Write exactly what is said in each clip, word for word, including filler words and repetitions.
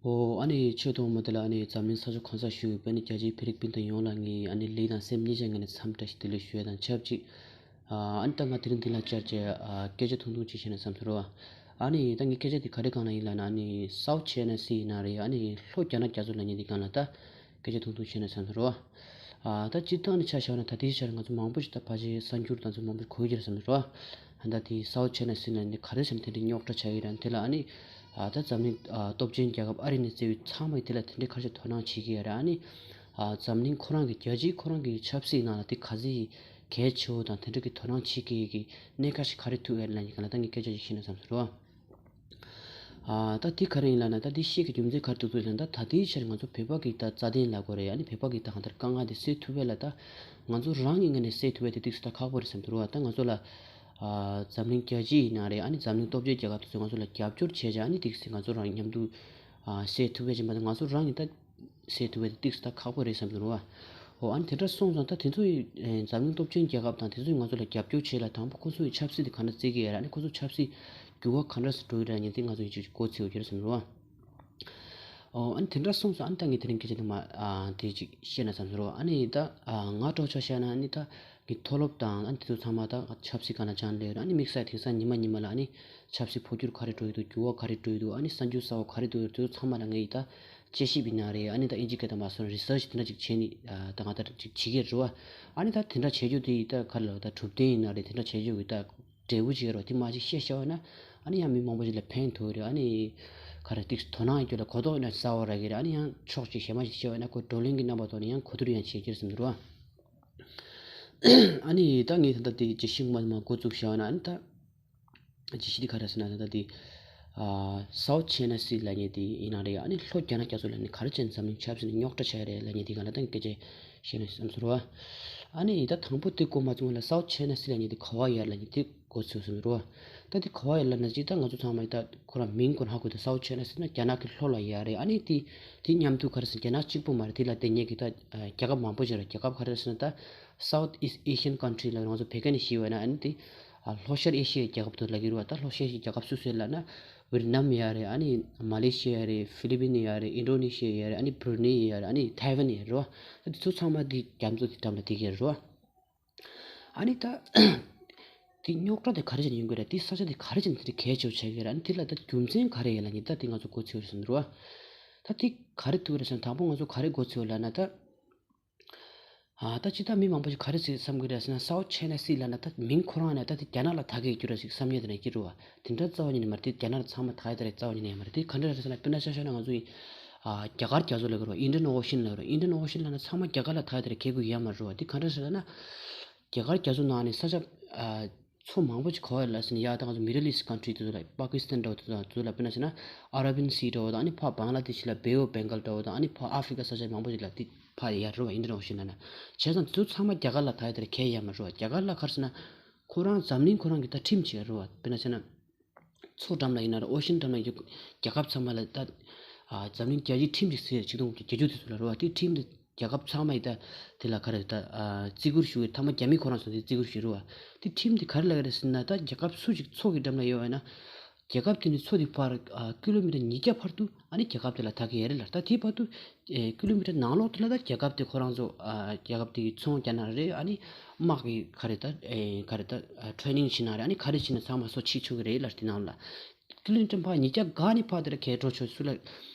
ཨོ་ཨ་ནི་ཆོས་ཐོག་མ་དེ་ལ་ཨ་ནི་འཛམ་གླིང་ས་ཕྱོགས་གང་སར་བཞུགས་ཡོད་པའི་ཨ་ནི་རྒྱལ་སྤྱིའི་ཕི་ལི་པིན་དང་ཡོངས་ལ་ངས་ཨ་ནི་ལུས་དང་སེམས་གཉིས་ཆ་ངོས་ནས་འཚམས་བཀྲ་ཞིག་བདེ་ལེགས་ཞུ་ཡ་དང་ཆབས་ཅིག་ཨ་ནི་ད་ང་དེ་རིང་འདི་ལ་བཅར་བྱས་ཨ་སྐད་ཆ་ཐུང་ཐུང་ཅིག་བཤད་ན་བསམ་སོང་རོ། ཨ་ནི་ད་ངའི་སྐད་ཆ་དེ་ག་རེ་སྒང་ལ་ཡིན་ལབ་ན་ཨ་ནི་སའུ་ཐ་ཅའི་ན་སི་ཡིན་ན་རེད། ཨ་ནི་ལྷོ་རྒྱ་ནག་རྒྱ་མཚོ་ལབ་མཁན་དེ་སྒང་ལ་ད་སྐད་ཆ་ཐུང་ཐུང་བཤད་ན་བསམ་སོང་རོ། ཨ་ད་སྤྱིར་བཏང་ནས་ཆ་བཞག་ན་ད་ལྟའི་ཆར་ང་ཚོ་མང་པོ་ཞིག་ད་ཕལ་ཆེར་གསར་འགྱུར་དང་ཚོ་མང་པོ་ཞིག་གོ་ཡི་རེད་བསམ་སོང་རོ། ཨ་ད་དེ་སའུ་ཐ་ཅའི་ན་སི་ལབ་མཁན་དེ་ག་རེ་བྱས་ནས་དེ་འདྲའི་རྙོག་དྲ་ཆགས་ཡོད་རེད། དེ་ལ་ཨ་ནི་ཨ་ད་འཛམ་གླིང་ཨ་སྟོབས་ཆེན་རྒྱལ་ཁབ་ཨ་རི་ནས་བརྩིས་པའི་ཚང་མས་དེ་ལ་དེ་འདྲའི་ག་རེ་བྱས་དོ་སྣང་བྱེད་ཀྱི་ཡོད་རེད། ཨ་ནི་ཨ་འཛམ་གླིང་ཁོ་རང་གི་རྒྱལ་སྤྱི་ཁོ་རང་གི་ཆབ་སྲིད་ནང་ལ་དེ་ག་ཚོད་གལ་ཆེ་བོ་དང་དེ་འདྲ་གི་དོ་སྣང་བྱེད་ཀྱི་ཡོད་ཀྱི་གནད་འགག་ཞིག་ག་རེ་ཐུག་ཡོད་རེད་ལབ་མཁན་སྒང་ལ་ད་ངས་སྐད་ཆ་ཞིག་བཤད་ན་བསམ་སོང་རོ། ཨ་ད་དེ་ག་རེ་ཡིན་ལབ་ན་ད་དེ་བཤད་ཀྱི་རྒྱུ་མཚན་ག་རེ་འདུག་ཚུལ་ལབ་ན་ད་ད་ལྟའི་ཆར་ང་ཚོ་བོད་པ་གི་ད་རྩ་དོན་ལབ་དགོས་རེད། ཨ་ནི་བོད་པ་གི་ད་གང་ལྟར་དཀའ་ངལ་དེ་སེལ་ཐུབ་པ་ལ་ད་ང་ཚོ་རང་གི་ངོས་ནས་སེལ་ཐུབ་པ་དེ་ཏོག་ཙམ་ད་ཁག་པོ་རེད་བསམ་འདུག་རོ། ད་ང་ཚོ་ལ་ཨ་འཛམ་གླིང་རྒྱལ་སྤྱི་ཡིན་ན་རེད། ཨ་ནི་འཛམ་གླིང་སྟོབས་ཆེན་རྒྱལ་ཁབ་དེ་ཚོས་ང་ཚོ་ལ་རྒྱབ་སྐྱོར་བྱས་བྱས་ཨ་ནི་ཏོག་ཙམ་ང་ཚོ་རང་མཉམ་དུ་ཨ་སེལ་ཐུབ་པ་ཅིག་མ་གཏོགས་ང་ཚོ་རང་གི་ད་སེལ་ཐུབ་པ་དེ་ཏོག་ཙམ་ད་ཁག་པོ་རེད་བསམ་འདུག་རོ། འོ་ཨ་ནི་དེ་འདྲ་སོང་ཙང་ད་དེ་ཚོ་ཡི་ཨེ་འཛམ་གླིང་སྟོབས་ཆེན་རྒྱལ་ཁབ་དང་དེ་ཚོས་ང་ཚོ་ལ་རྒྱབ་སྐྱོར་བྱེད་ལ་དང་པོ་ཁོ་ཚོ་ཡི་ཆབ་སྲིད་དེ་ག་འདྲ་བརྩི་གི་ཡོད་རེད། ཨ་ནི་ཁོ་ཚོ་ཆབ་སྲིད་འགྱུར་བ་ག་འདྲ་སེ་འགྲོ་གི་རེད་ཉིན་དེ་ང་ཚོ་ཡི་ཅིག་མགོ་ཚོས་ཡོད་ཀྱི་རེད་བསམ་རོ། ཨོ་ཨ་ནི་དེ་འདྲ་སོང་ཙང་ཨ་ནི་ད་ངས་དེ་རིང་སྐད་ཆ་དེ་མ་ཨ་དེ་ཅིག་བཤད་ན་བསམ་རོ། ཨ་ནི་ད་ཨ་ང་གྲོགས་ཆ་བཤད་ན་ཨ་ནི་ད་ངའི་མཐོ་སློབ་དང་ཨ་ནི་དེ་ཚོ་ཚང་མ་ད་ཆབ་སྲིད་སྒང་ལ་སྦྱངས་ལེ་ཡོད་རེད། ཨ་ནི་དམིགས་བསལ་དེང་སང་ཉི་མ་ཉི་མ་ལ་ཨ་ནི་ཆབ་སྲིད་འཕོ་འགྱུར་ག་རེ་འགྲོ་ཡི་འདུག་འགྱུར་བ་ག་རེ་འགྲོ་ཡི་འདུག་ཨ་ནི་གསར་འགྱུར་གསར་བ་ག་རེ་འདུག་དེ་ཚོ་ཚང་མ་ལ་ངས་ཡི་ད་དཔྱད་ཞིབ་ཡིན་ན་རེད། ཨ་ནི་ད་ཨིན་ཇི་སྐད་དང་མ་སོང་རི་སར་ཆི་དེ་འདྲ་ཅིག་བྱས་ནི་ཨ་ད་ང་ད་ཅིག་བྱེད་ཀྱི་རེད་བ། ཨ་ནི་ད་དེ་འདྲ་བྱེད་རྒྱུ་དེ་ཡི་ད་ག་རེ་ལབ་ད་གྲུབ་དོན་ཡིན་ན་རེད། དེ་འདྲ་བྱེད་རྒྱུ་གི་ད་འབྲས་བུ་ཅིག་ཡོད་རེད་བ། དེ་མ་ཅིག་བཤད་བཞག་པ་ན་ཨ་ནི་ཡང་མི་མང་པོ་ཞིག་ལ་ཕན་ཐོགས་རེད། ཨ་ནི་ག་རེ་ཏིག་དོ་སྣང་ཡོད་རྒྱུ་ལ་གོ་རྟོགས་ཡིན་ན་གསར་བ་རག་གི་རེད། ཨ་ནི་ཡང་ཕྱོགས་ཅིག་གཞན་མ་ཞིག་བཤད་པ་ན་ཁོ་བགྲོ་གླེང་གི་རྣམ་པ་ཐོག་ནས་ཡང་གོ་བསྡུར་ཡང་བྱེད་ཀྱི་རེད་བསམ་འདུག་ར། ཨ་ནི་ད་ངས་ད་ལྟ་དེ་ཇི་ཤིང་མ་མ་འགོ་བཙུགས་བཞག་པ་ན་ཨ་ནི་ད། ཅི་ཞིག་དེ་ག་རེ་ཟེར་ན་ད་ལྟ་དེ། ཨ་South China Sea ལབ་མཁན་དེ་ཡིན་ན་རེད། ཨ་ནི་ལྷོ་རྒྱ་ནག་རྒྱ་མཚོ་ལབ་མཁན་ག་རེ་བྱས་ནས་འཛམ་གླིང་ཆབ་སྲིད་ནས་རྙོག་དྲ་ཆགས་ཡ་རེད་ལབ་མཁན་དེ་ག་ལ་ད་སྐད་ཆ་བཤད་ན་བསམ་སོང་རོ། ཨ་ནི་ད་དང་པོ་དེ་གོ་མ་ཚུགས་ལ་South China Sea ལབ་མཁན་དེ་ག་བ་ཡོད་ལབ་མཁན་དེ་གོ་ཚུགས་སོང་རོ། ད་དེ་ག་བ་ཡོད་ལབ་ན་ཅི་ད་ང་ཚོ་ཚང་མ་ད་ཁོ་རང་མིང་ཁོ་ཧ་གོ་ད་South China Sea ན་རྒྱ་ནག་གི་ལྷོ་ལ་ཡོད་རེད། ཨ་ནི་དེ་དེ་མཉམ་དུ་ག་རེ་ཟེར་རྒྱ་ནག་གཅིག་པོ་མ་རེད། དེ་ལ་དེ་ཉེ་གི་ད་རྒྱལ་ཁབ་མང་པོ་ཞིག་རེད། རྒྱལ་ཁབ་ག་རེ་ཟེར་ན་ད། South East Asian country ལ་ང་ཚོ་བོད་སྐད་ནས་ཞུས་པ་ན་ཨ་ནི་དེ་ཨ་ལྷོ་ཤར་ཨེ་ཤི་ཡའི་རྒྱལ་ཁབ་དུ་ལབ་ཀྱི་རེད་བ། ད་ལྷོ་ཤར་ཨེ་ཤི་ཡའི་རྒྱལ་ཁབ་སུ་སུ་ལབ་ན་ཝེད་ནམ་ཡོད་རེད། ཨ་ནི་མ་ལེ་ཤི་ཡ་རེད། ཧྥི་ལི་པིན་ཡོད་རེད། ཨིན་ཌོ་ནེ་ཤི་ཡ་ཡོད་རེད། ཨ་ནི་བྷུ་རུ་ནེ་ཡོད་རེད། ཨ་ནི་ཐའེ་ཝན་ཡོད་རེད་བ། ད་དེ་ཚོ་ཚང་མ་དེ་རྒྱ་མཚོ་དེ་འགྲམ་ལ་བསྡད་ཀྱི་རེད་བ། ཨ་ནི་ད་དེ་རྙོག་དྲ་དེ་ག་རེ་བྱས་ནས་ཡོང་གི་རེད། དེ་ས་ཆ་དེ་ག་རེ་བྱས་ནས་དེ་འདྲ་གལ་ཆེ་བོ་ཆགས་ཀྱི་རེད། ཨ་ནི་དེ་ལ་ད་རྒྱུ་མཚན་ག་རེ་ཡོད་ལབ་ནི་ད་དེ་ང་ཚོ་མགོ་ཚོས་རེད་ཟེར་འདུག་བ། ད་དེ་ག་རེ་ཐུག་རེད་ཟེར་ན་དང་པོ་ང་ཚོ་ག་རེ་མགོ་ཚོས་ལབ་ན་ད། ཨ་ད་ཅི་ད་མི་མང་པོ་ཞིག་ག་རེ་ཟེར་བསམ་གི་རེད་ཟེར་ན་South China Sea ལབ་ན་ད་མིང་ཁོ་རང་ནས་ད་དེ་རྒྱ་ནག་ལ་ཐད་ཀྱི་རྒྱུ་ར་ཞིག་བསམ་ཉེ་དེ་ནས་སྐྱེ་རུ་བ། དེ་འདྲ་རྩ་བ་ཉིད་ནས་མ་རེད། དེ་རྒྱ་ནག་ལ་ཚང་མ་ཐད་ཡ་དེ་རེད། རྩ་བ་ཉིད་ནས་ཡང་མ་རེད། དེ་ག་འདྲ་རེད་ཟེར་ན་དཔེར་ན་ཆ་བཞག་ན་ང་ཚོ་ཡི་ཨ་རྒྱ་གར་རྒྱ་མཚོ་ལབ་གི་རེད་བ། Indian Ocean ལབ་གི་རེད། Indian Ocean ལབ་ན་ཚང་མ་རྒྱ་གར་ལ་ཐད་ཡ་དེ་རེད། ཁེ་གུ་ཡ་མ་རུ་བ། དེ་ག་འདྲ་ཟེར་ན་རྒྱ་གར་རྒྱ་མཚོ་ནང་ནས་ས་ཆ་ཨ་མཚོ་མང་པོ་ཅིག་ག་བ་ཡོད་ལབ་ཟེར་ན་ཡ་ད་ང་ཚོ་Middle East country དེ་ཚོ་ལ་Pakistan འདྲ་བོ་དེ་ཚོ་ལ་དཔེར་ན་ཟེར་ན་Arabian Sea འདྲ་བོ་དང་ཨ་ནི་ཕར་Bangladesh ལ་Bay of Bengal འདྲ་བོ་དང་ཨ་ནི་ཕར་Africa ས་ཆ་མང་པོ་ཞིག་ལ་དེ་ཕར་ཡར་རུ་བ། Indian Ocean ལབ་ན་བྱས་ཙང་དེ་ཚོ་ཚང་མ་རྒྱ་གར་ལ་ཐད་ཡ་དེ་རེད། ཁེ་ཡ་མ་རུ་བ། རྒྱ་གར་ལ་ག་རེ་ཟེར་ན་ཁོ་རང་འཛམ་གླིང་ཁོ་རང་གི་ད་ཁྲིམས་བྱས་རུ་བ། དཔེར་ན་ཟེར་ན་མཚོ་འགྲམ་ལ་ཡིན་ན་ར་Ocean འགྲམ་ལ་ཡོད་རྒྱལ་ཁབ་ཚང་མ་ལ་ད་ཨ་འཛམ་གླིང་རྒྱལ་སྤྱིའི་ཁྲིམས་ཅིག་ཟེར་ཆིག་སྟོང་དགུ་བརྒྱ་བརྒྱད་ཅུ་དེ་ཚོ་ལ་རེད་བ། དེ་ཁྲིམས་དེ་རྒྱལ་ཁབ་ཚང་མ་ཡི་ད་དེ་ལ་ག་རེ་ད་ཨ་བརྩི་བཀུར་ཞུ་བའི་མཐའ་མ་རྒྱ་མི་ཁོ་རང་ཚོ་དེ་བརྩི་བཀུར་ཞུ་རེད་བ། དེ་ཁྲིམས་དེ་ག་རེ་ལབ་ཀྱི་རེད་ཟེར་ན་ད་རྒྱལ་ཁབ་སུ་ཅིག་མཚོ་གི་འགྲམ་ལ་ཡོད་བ་ཡིན་ན་རྒྱལ་ཁབ་དེ་ནི་མཚོ་དེ་བར་ཨ་ཀི་ལོ་མི་ཊར་ཉིས་བརྒྱ་བར་དུ་ཨ་ནི་རྒྱལ་ཁབ་དེ་ལ་ཐད་ཀྱི་ཡོད་རེད་ལ། ད་དེ་བར་དུ་ཨེ་ཀི་ལོ་མི་ཊར་ནང་ལོགས་དེ་ལ་ད་རྒྱལ་ཁབ་དེ་ཁོ་རང་ཚོ་ཨ་རྒྱལ་ཁབ་དེ་གི་ཚོང་རྒྱག་ན་རེད། ཨ་ནི་དམག་གི་ག་རེ་ད་ཨེ་ག་རེ་ད་ཨ་ཊེ་རེ་ནིང་བྱེད་ན་རེད། ཨ་ནི་ག་རེ་བྱེད་ན་ཚང་མ་སོ་ཕྱི་ཆོག་གི་རེད་ལ། དེ་ནང་ལ་ཀི་ལོ་མི་ཊར་ཕར་ཉིས་བརྒྱ་ག་ནས་ཕར་དེ་ལ་གས་འགྲོ་ཆོག་སུ་ལ་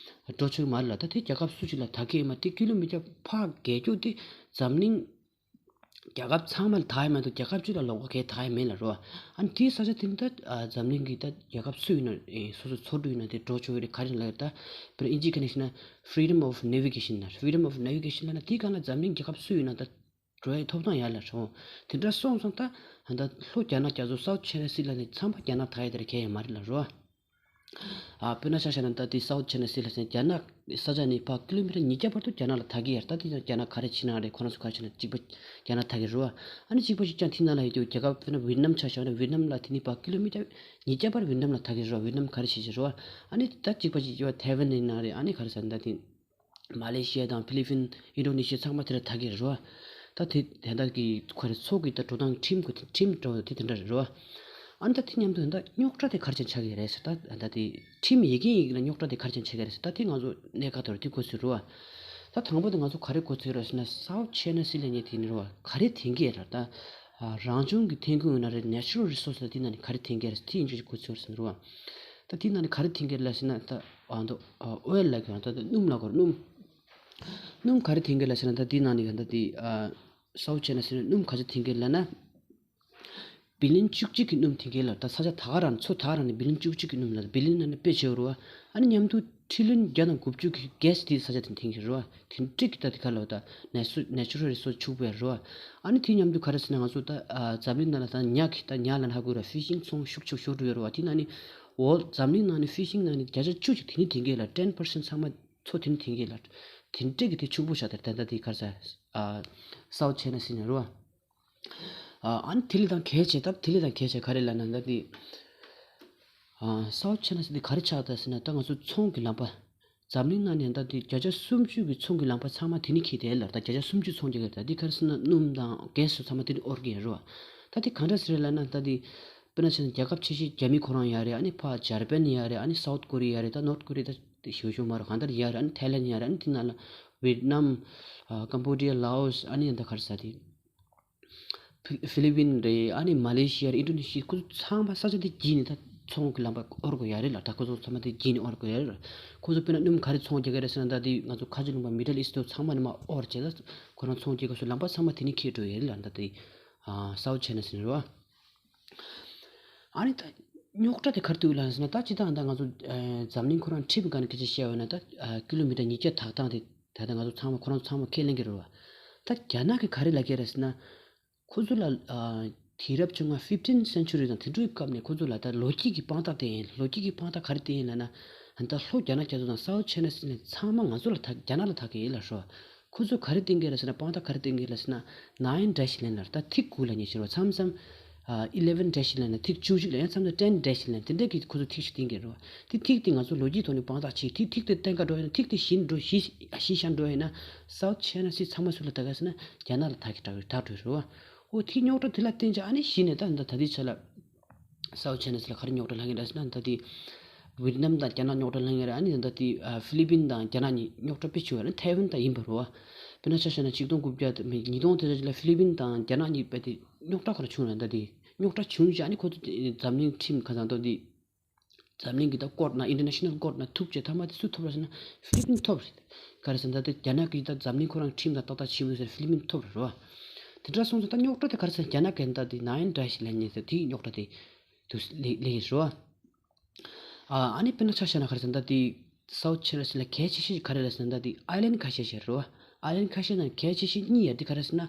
འགྲོ་ཆོག་གི་མ་རེད་ལ། ད་དེ་རྒྱལ་ཁབ་སུ་ཅིག་ལ་ད་གས་མ་དེ་ཀི་ལོ་མི་ཊར་ཕར་གས་རྒྱུ་དེ་འཛམ་གླིང་རྒྱལ་ཁབ་ཚང་མ་ལ་ཐག་ཡ་མ་གཏོགས་རྒྱལ་ཁབ་གཅིག་ལ་ལོགས་ཀ་གས་ཐག་ཡ་མེད་ལ་རོ། ཨ་ནི་དེའི་ས་ཆ་དེ་ནི་ད་ཨ་འཛམ་གླིང་གི་ད་རྒྱལ་ཁབ་སུ་ཡིན་ན་ཨེ་སོ་སོ་འཚོ་འདུ་ཡིན་ན་དེ་འགྲོ་ཆོག་གི་རེད། ག་རེ་ལབ་ཡོད་ད་བོད་ཨིན་ཇི་སྐད་ནས་བཤད་ན་Freedom of Navigation ན། Freedom of Navigation ལབ་ན་དེའི་སྒང་ལ་འཛམ་གླིང་རྒྱལ་ཁབ་སུ་ཡིན་ན་ད་འགྲོ་ཡའི་ཐོབ་ཐང་ཡོད་ལ་རོ། དེ་འདྲ་སོང་ཙང་ད་ད་ལྷོ་རྒྱ་ནག་རྒྱ་མཚོ་South China Sea ལབ་ནས་ཚང་མ་རྒྱ་ནག་ཐག་ཡ་དེ་རེད། གས་ཡ་མ་རེད་ལ་རོ། ཨ་དཔེར་ན་ཆ་བཞག་ན་ད་དེ་South China Sea ལབ་ཟེར་རྒྱ་ནག་ས་ཆ་ནས་ཕར་ཀི་ལོ་མི་ཊར་ཉིས་བརྒྱ་བར་དུ་རྒྱ་ནག་ལ་ཐག་གི་ཡར་ད་དེ་ཡང་རྒྱ་ནག་ག་རེ་བྱེད་ན་རེད། ཁོ་རང་ཚོ་ག་རེ་བྱེད་ན་གཅིག་པ་རྒྱ་ནག་ཐག་གི་རེད་བ། ཨ་ནི་གཅིག་པ་ཞིག་ཀྱང་དེ་ནང་ལ་ཡོད་རྒྱུ་རྒྱལ་ཁབ་དཔེར་ན་ཝེད་ནམ་ཆ་བཞག་ན་ཝེད་ནམ་ལ་དེ་ནས་ཕར་ཀི་ལོ་མི་ཊར་ཉིས་བརྒྱ་བར་ཝེད་ནམ་ལ་ཐག་གི་རེད་བ། ཝེད་ནམ་ག་རེ་བྱེད་ཀྱི་རེད་བ། ཨ་ནི་ད་གཅིག་པ་ཞིག་ཡོད་ཐའེ་ཝན་ཡིན་ན་རེད། ཨ་ནི་ག་རེ་ཟེར་ན་ད་དེ། མ་ལེ་ཤི་ཡ་དང་ཕི་ལི་པིན། ཨིན་ཌོ་ནེ་ཤི་ཡ་ཚང་མ་དེ་ལ་ཐག་གི་རེད་བ། ད་དེ་དེ་འདྲ་གི་ཁོ་རེ་ཚོགས་ཀྱི་ད་འགྲོ་སྟངས་ཁྲིམས་ཁོ་ཁྲིམས་འགྲོ་དེ་དེ་འདྲ་རེད་བ། ཨ་ནི་ད་དེ་མཉམ་དུ་ད་རྙོག་དྲ་དེ་ག་རེ་བྱས་ཆགས་ཀྱི་རེད་ཟེར། ད་ད་དེ་ཁྲིམས་ཡི་གེ་ཡིན་གྱི་ན་རྙོག་དྲ་དེ་ག་རེ་བྱས་ཆགས་ཀྱི་རེད་ཟེར། ད་དེ་ང་ཚོ་གནད་འགག་ཐོག་རེད། དེ་གོ་ཚོད་རེད་བ། ད་དང་པོ་དེ་ང་ཚོ་ག་རེ་གོ་ཚོད་རེད་ཟེར་ན། South China Sea ལབ་མཁན་དེ་ནི་རེད་བ། ག་རེ་འཐེན་གྱི་རེད། ད་ཨ་རང་བྱུང་གི་ཐོན་ཁུངས་ཡིན་ན་རེད། Natural Resource ལབ་དེ་ནང་ནས་ག་རེ་འཐེན་གྱི་རེད། དེ་ཡིན་ཆོག་ཅིག་གོ་ཚོད་རེད་ཟེར་ན་རེད་བ། ད་དེ་ནང་ནས་ག་རེ་འཐེན་གྱི་རེད་ལབ་ཟེར་ན། ད་ཨ་མདོ་ཨ་oil ལབ་མཁན་ད་ད་སྣུམ་ལབ་དགོས་རེད། སྣུམ། སྣུམ་ག་རེ་འཐེན་གྱི་རེད་ལབ་ཟེར་ན། ད་དེ་ནང་ནས་ད་དེ་ཨ་South China Sea ནས་སྣུམ་ག་ཚོད་འཐེན་གྱི་རེད་ལབ་ན། བི་ལི་ཡོན་བཅུ་གཅིག་གི་སྣུམ་འཐེན་གྱི་རེད་ལབ། ད་ས་ཆ་ད་ག་རང་ནས་མཚོ་ད་ག་རང་ནས་བི་ལི་ཡོན་བཅུ་གཅིག་གི་སྣུམ་ལབ། བི་ལི་ཡོན་ནང་ནས་དཔེ་ཆེ་བོ་རེད་བ། ཨ་ནི་མཉམ་དུ་ཁྲི་ལོན་བརྒྱ་དང་དགུ་བཅུ་གི་གྷེ་སི་དེ་ས་ཆ་དེ་འཐེན་གྱི་རེད་བ། དེ་འདྲ་གི་ད་དེ་ག་ལབ། ད་Natu- Natural Resource ཕྱུག་པོ་ཡ་རེད་བ། ཨ་ནི་དེ་མཉམ་དུ་ག་རེ་ཟེར་ན། ང་ཚོ་ད་ཨ་འཛམ་གླིང་ནང་ལ་ད་ཉ་གི་ད་ཉ་ལབ་ན་ཧ་གོ་ར། ཕི་ཤིང་ཚོང་ཤུགས་ཆེ་ཤོས་འགྲོ་ཡོད་རེད་བ། དེ་ནང་ནས་འོ་འཛམ་གླིང་ནང་ནས་ཕི་ཤིང་ནང་ནས་བརྒྱ་ཆ་བཅུ་ཞིག་དེ་ནས་འཐེན་གྱི་རེད་ལབ། ten percent ཚང་མ་མཚོ་དེ་ནས་འཐེན་གྱི་རེད་ལབ། དེ་འདྲ་གི་དེ་ཕྱུག་པོ་ཆགས། དེ་ད་ད་དེ་ག་རེ་ཟེར། ཨ་South China Sea ནས་རེད་བ། ཨ་ཨ་ནི་དེ་ལས་ད་གལ་ཆེ། ད་དེ་ལས་ད་གལ་ཆེ་ག་རེ་ལབ་ན། ད་དེ་ཨ་South China Sea དེ་ག་རེ་ཆགས་ད་ཟེར་ན། ད་ང་ཚོ་ཚོང་གི་ལམ་པ། འཛམ་གླིང་ནང་ནས་ད་དེ་བརྒྱ་ཆ་སུམ་ཅུ་གི་ཚོང་གི་ལམ་པ་ཚང་མ་དེ་ནས་འཁེལ་བསྡད་ལབ། ད་བརྒྱ་ཆ་སུམ་ཅུ་ཚོང་རྒྱག་གི་རེད། ད་དེ་ག་རེ་ཟེར་ན་སྣུམ་དང་གྷེ་སི་ཚང་མ་དེ་ནས་དབོར་གྱི་ཡོད་རེད་བ། ད་དེ་ག་འདྲ་ཟེར་ལབ་ན། ད་དེ་དཔེར་ན་ཆ་ན་རྒྱལ་ཁབ་ཆེ་ཤོས་རྒྱ་མི་ཁོ་རང་ཡོད་རེད། ཨ་ནི་ཕར་འཇར་པན་ཡོད་རེད། ཨ་ནི་South Korea ཡོད་རེད། ད་North Korea ད་དེ་ཞེ་པོ་ཞེ་པོ་མ་རེད། གང་ལྟར་ཡོད་རེད། ཨ་ནི་ཐའི་ལན་ཡོད་རེད། ཨ་ནི་དེ་ནང་ལ་ཝེད་ནམ། ཨ་ཀམ་བོ་ཌི་ཡ། ལའོ་སི། ཨ་ནི་ད་ག་རེ་ཟེར། དེ་ཕི་ཕི་ལི་པིན་རེད། ཨ་ནི་མ་ལེ་ཤི་ཡ་རེད། ཨིན་ཌོ་ནེ་ཤི་ཡ། ཁོ་ཚོ་ཚང་མ་ས་ཆ་དེ་བརྒྱུད་ནས་ད་ཚོང་གི་ལམ་པ་དབོར་དགོས་ཡ་རེད་ལ། ད་ཁོ་ཚོ་ཚང་མ་དེ་བརྒྱུད་ནས་དབོར་དགོས་ཡ་རེད་ལ། ཁོ་ཚོ་དཔེར་ན་སྣུམ་ག་རེ་ཚོང་རྒྱག་གི་རེད་ཟེར་ན། ད་དེ་ང་ཚོ་ཁ་ཆེ་ལུང་པ་མི་ཌལ་ཨིསི་ཊི་ཚང་མ་ནས་མར་དབོར་བྱས། ད་ཁོ་རང་ཚོང་རྒྱག་ག་སོ་ལམ་པ་ཚང་མ་དེ་ནས་འཁེལ་འགྲོ་ཡ་རེད་ལ། ད་དེ་ཨ་South China Sea རེད་བ། ཨ་ནི་ད་རྙོག་དྲ་དེ་ག་རེ་འདུག་ལབ་ཟེར་ན། ད་སྤྱིར་བཏང་ད་ང་ཚོ་ཨ་འཛམ་གླིང་ཁོ་རང་ཁྲིམས་སྒང་ནས་སྐད་ཆ་བཤད་པ་ན། ད་ཨ་ཀི་ལོ་མི་ཊར་ཉིས་བརྒྱ་དག་སྟངས་དེ་ད་ལྟ་ང་ཚོ་ཚང་མ་ཁོ་རང་ཚང་མ་ཁས་ལེན་གྱི་རེད་བ། ད་རྒྱ་ནག་གིས་ག་རེ་ལབ་ཀྱི་རེད་ཟེར་ན། ཁོ་ཚོ་ལ་ཨ་དུས་རབས་བཅོ་ལྔ་fifteenth century དང་དེ་འདྲའི་སྐབས་ནས་ཁོ་ཚོ་ལ་ད་ལོ་རྒྱུས་ཀྱི་དཔང་རྟགས་བསྟན་ཡིན། ལོ་རྒྱུས་ཀྱི་དཔང་རྟགས་ག་རེ་བསྟན་ཡིན་ལབ་ན། ད་ལྷོ་རྒྱ་ནག་རྒྱ་མཚོ་དང་South China Sea ནས་ཚང་མ་ང་ཚོ་ལ་ད་རྒྱ་ནག་ལ་ཐག་གི་ཡིན་ལབ་ཤོག། ཁོ་ཚོས་ག་རེ་བསྟན་གྱི་རེད་ཟེར་ན། དཔང་རྟགས་ག་རེ་བསྟན་གྱི་རེད་ཟེར་ན། nine dash line ལབ། ད་ཐིག་དགུ་ལབ་མཁན་ཞིག་རེད་བ། མཚམས་མཚམས་ཨ་eleven dash line ལབ། ཐིག་བཅུ་གཅིག་ལབ། ཡང་མཚམས་མཚམས་ten dash line དེ་འདྲ་གི་ཁོ་ཚོ་ཐིག་ཞིག་བསྟན་གྱི་རེད་བ། དེ་ཐིག་དེ་ང་ཚོ་ལོ་རྒྱུས་ཐོག་ནས་དཔང་རྟགས་བྱས། དེ་ཐིག་དེ་གཏན་འཁེལ་འགྲོ་ཡིན་ན། ཐིག་དེ་གཞི་འགྲོ་གཞི་གཞི་བཞག་འགྲོ་ཡིན་ན། South China Sea ཚང་མ་སུ་ལ་ཐག་ག་ཟེར་ན། རྒྱ་ནག་ལ་ཐག་གི་ད་གི་ད་འགྲོ་རེད་བ། འོ་དེ་རྙོག་དྲ་དེ་ལ་བརྟེན་བྱས། ཨ་ནི་གཞི་ནས་ད་ད་ད་ལྟའི་ཆ་ལ་South China Sea ལ་ག་རེ་རྙོག་དྲ་ལྷག་གི་རེད་ཟེར་ན། ད་དེ་ཝེད་ནམ་དང་རྒྱ་ནག་རྙོག་དྲ་ལྷག་གི་རེད། ཨ་ནི་ད་དེ་ཨ་ཧྥི་ལི་པིན་དང་རྒྱ་ནག་གཉིས་རྙོག་དྲ་དཔེ་ཆེ་བ་རེད། ཐའེ་ཝན་ད་ཡིན་པ་རེད་བ། དཔེར་ན་ཆ་བཞག་ན་ཆིག་སྟོང་དགུ་བརྒྱ་ཉིས་སྟོང་དེ་ཚོ་ལ་ཧྥི་ལི་པིན་དང་རྒྱ་ནག་གཉིས་དཔེ་དེ་རྙོག་དྲ་ཁོ་རང་བྱུང་རེད། ད་དེ་རྙོག་དྲ་བྱུང་བྱས། ཨ་ནི་ཁོ་ཚོ་དེ་འཛམ་གླིང་ཁྲིམས་ཁ་སང་ད་དེ་འཛམ་གླིང་གི་ད་ཀོར་ཊི་ནང་། International Court ནང་ཐུག་བྱས། མཐའ་མ་དེ་སུ་ཐོབ་རེད་ཟེར་ན་ཧྥི་ལི་པིན་ཐོབ་རེད། ག་རེ་ཟེར་ན་ད་དེ་རྒྱ་ནག་གིས་ད་འཛམ་གླིང་ཁོ་རང་ཁྲིམས་དང་ཏག་ཏག་བྱེད་མི་འདུག་ཟེར་ཧྥི་ལི་པིན་ཐོབ་རེད་བ། དེ་འདྲ་སོང་ཙང་ད་རྙོག་དྲ་དེ་ག་རེ་ཟེར་ན། རྒྱ་ནག་གིས་ད་དེ་nine dash line ནས་ཟེར་དེའི་རྙོག་དྲ་དེ་དུ་ལེ་ལེ་རེད་བ། ཨ་ཨ་ནི་དཔེར་ན་ཆ་བཞག་ན་ག་རེ་ཟེར་ན། ད་དེ་South China Sea ལ་གལ་ཆེ་ཤོས་ག་རེ་རེད་ཟེར་ན། ད་དེ་ཨའི་ལན་ཁ་ཤས་ཤིག་རེད་བ། ཨའི་ལན་ཁ་ཤས་ནང་གལ་ཆེ་ཤོས་གཉིས་ཡོད་དེ་ག་རེ་ཟེར་ན།